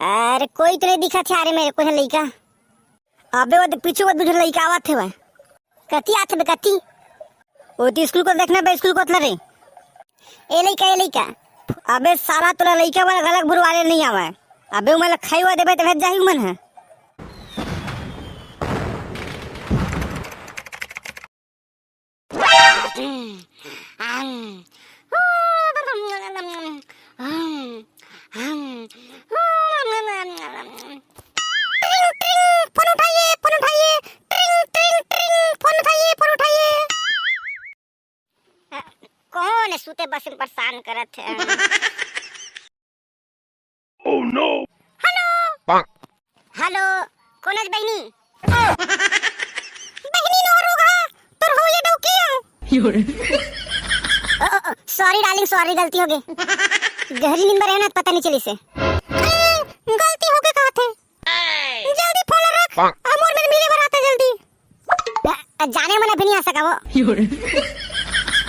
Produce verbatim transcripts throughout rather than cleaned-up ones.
अरे कोई तो नहीं दिखत हे, अरे मेरे को लइका। अबे वो तो पीछू वो दू झन लइका आवत हे। कति आथे बे, कति? वो तो स्कूल को देखना बे, स्कूल को उतला रे। ए लइका, ए लइका। अबे साला तोला लइका वाला गलत भुलवा ले नहीं आवे। अबे उमन ला खाई हुआ देबे तो भेज जाही उमन ह। ट्रिंग, ट्रिंग, फोन उठाइए, फोन उठाइए। ट्रिंग, ट्रिंग, ट्रिंग, फोन उठाइए, फोन उठाइए। अ, कौन हे सुते बसन परेशान करत हे? Oh no! हेलो। हेलो, कोन हे बहिनी? बहिनी नो रोगा, तोर हो ये डौकी हे। ओ, ओ, ओ, sorry darling, sorry, गलती हो गई। गहरी नींद में रहे ना, पता नहीं चली से। अरे, गलती हो गई कहा थे। जल्दी फोन रख, अउ मोर मेर मिले बर आथे जल्दी। अ, अ, जाने मन अभी नहीं आ सका वो।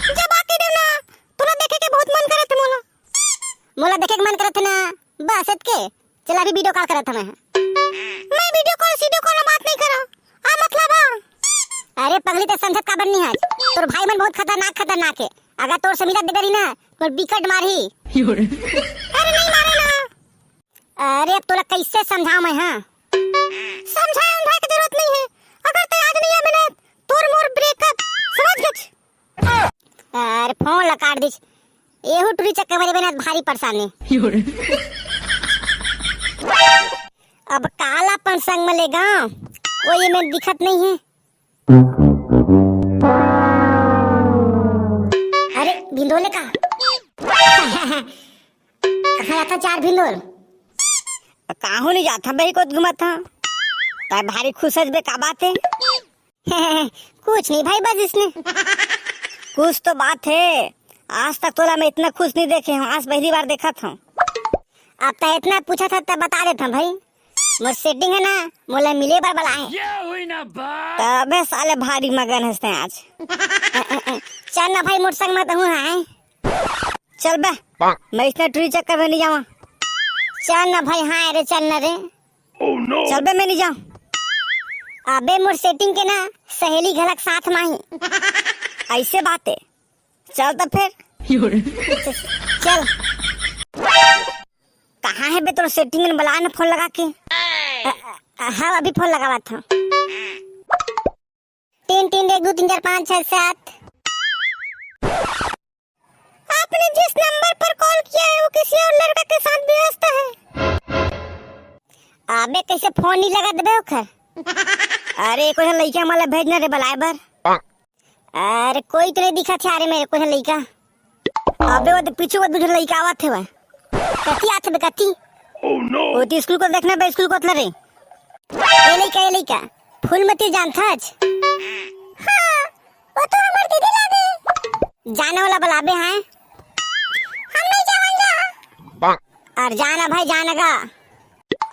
जब आके देव ना, तोला देखे के बहुत मन करत हे मोला। मोला देखे के मन करत हे ना, बस एतके। चल अभी video call करत हमें। मैं video call, सीडियो call में बात नहीं करा। आ मतलब हाँ। अरे पगली, ते समझत काबर नहीं हस? तोर भाई मन बहुत खतरनाक, खतरनाक हे। अगर तोर से मिलत देबे रही ना, तोर बिकट मारही। अरे नहीं मारे ना। अरे अब तोला कैसे समझाऊं मैं, हाँ? समझाए उमझाए के जरूरत नहीं हे। अगर तैं आज नहीं आबे ना, तोर मोर breakup, समझ गेच? अरे फोन ला काट दिस। एहू टुरी चक्कर में रेबे ना भारी परेशानी। अब काला अपन संग में लेगा, कोई में दिखत नहीं हे। अरे भिंदोले का? कहाँ जाथा चार भिंदोल? काहू नहीं जाथा बही, कोत घूमत हा। तैं भारी खुश हस बे, का बात हे? कुछ नहीं भाई, बस इसने। कुछ तो बात हे, आज तक तोला मैं इतना खुश नहीं देखे हूँ, आज पहली बार देखत हूँ। अब तैं इतना पूछत हा त बता देत हूँ भाई, मोर setting हे ना, मोला मिले बर बलाए। ये हुई ना बात। तबे साले भारी मगन हस तैं आज। चल ना भाई, मोर संग में तहूँ हाँ। चल बे, मैं इसने टुरी चक्कर में नहीं जावा। चल ना भाई, हाँ रे, चल ना रे। Oh no! चल बे, मैं नहीं जाऊं। अबे मोर setting के ना सहेली घलक साथ में ही। ऐसे बात हे। चल तो फिर। चल। कहाँ हे बे तोर setting में? बला ना फोन लगा के। अ, अ, हाँ, अभी फोन लगावत हूँ। तीन तीन एक दो तीन चार पाँच छः सात। आपने जिस नंबर पर कॉल किया है, वो किसी और लड़का के साथ व्यस्त है। अबे, कैसे फोन नहीं लगत बे ओखर? अरे, कोई लइका मन ला भेजना रे बलाए बर। अरे, कोई तो नहीं दिखत हे, अरे, मेरे कोई लइका। अबे, वो तो पीछू वो दू झन लइका आवत हे। कति आथे बे, कति? Oh no! वो तो स्कूल को देखना बे, स्कूल को उतला रे। ए लइका, ए लइका, फूलमती जानथच? हाँ, वो तो हमर दीदी लागे। जाने वाला बलाबे हैं। हम नहीं जावन जा। अरे जाना भाई, जाना गा।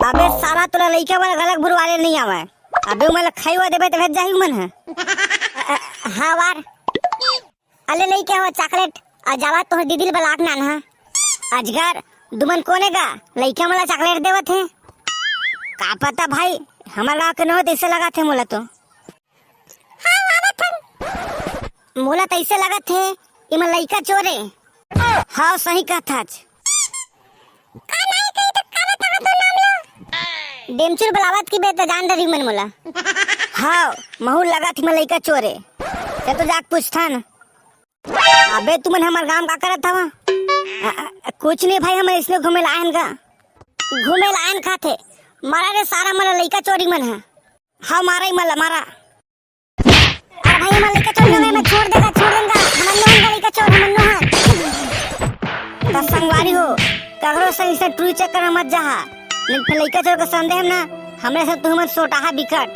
अबे साला, तोला लइका वाला गलत भुलवा ले नहीं आवे। अबे उमन ला खाई हुआ देबे त भेज जाही उमन ह। अ, अ, हाँ वार। अले लइका हो chocolate, अउ जावा तोहर दीदी ल बलाक नान हा। अजगर, दुमन कोने गा? लइका मोला chocolate देवत हे। का पता भाई, हमर गाँव के न हो तइसे लगत हे मोला तो। हाँ, आवत हन। मोला तइसे लगत हे, इमन लइका चोर ए। हाँ, सही कहत हच। का नाई कही त का बता तो नाम ला? डेमचुर बलावत कि बे त जान डरी मन मोला। हाँ, महू लगत हे इमन लइका चोर ए। ते तो जाके पूछथन। अबे तुमन हमर गांव का करत हवा? अ, अ, कुछ नहीं भाई, हमन इसने घूमे ला आयन का। घूमे ला आयन खाथे। मारा रे सारा मन ला लइका चोरी मन ह। हाँ, मारा ही मन ला, मारा। अरे भाई, हमन लइका चोर नोहे, मैं छोड़ देगा, छोड़ देगा। हमन नोहन का लइका चोर, हमन नोहन। त संगवारी हो, ककरो संग इसने टुरी चक्कर में मत जाहा। नहीं फिर लइका चोर के संदेह में ना, हमरे से तुमन सोटाहा बिकट।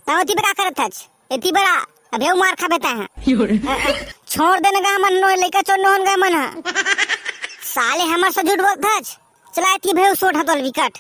तब ओती पे का करत हच? एती बड़ा, अबे वो मार खाबे तैं ह। अ, अ, छोड़ देने का हमन नोहे, लइका चोर नोहन का मन ह। साले हमर से झूठ बोलत हच। चला एती भेव सोट हतल विकट।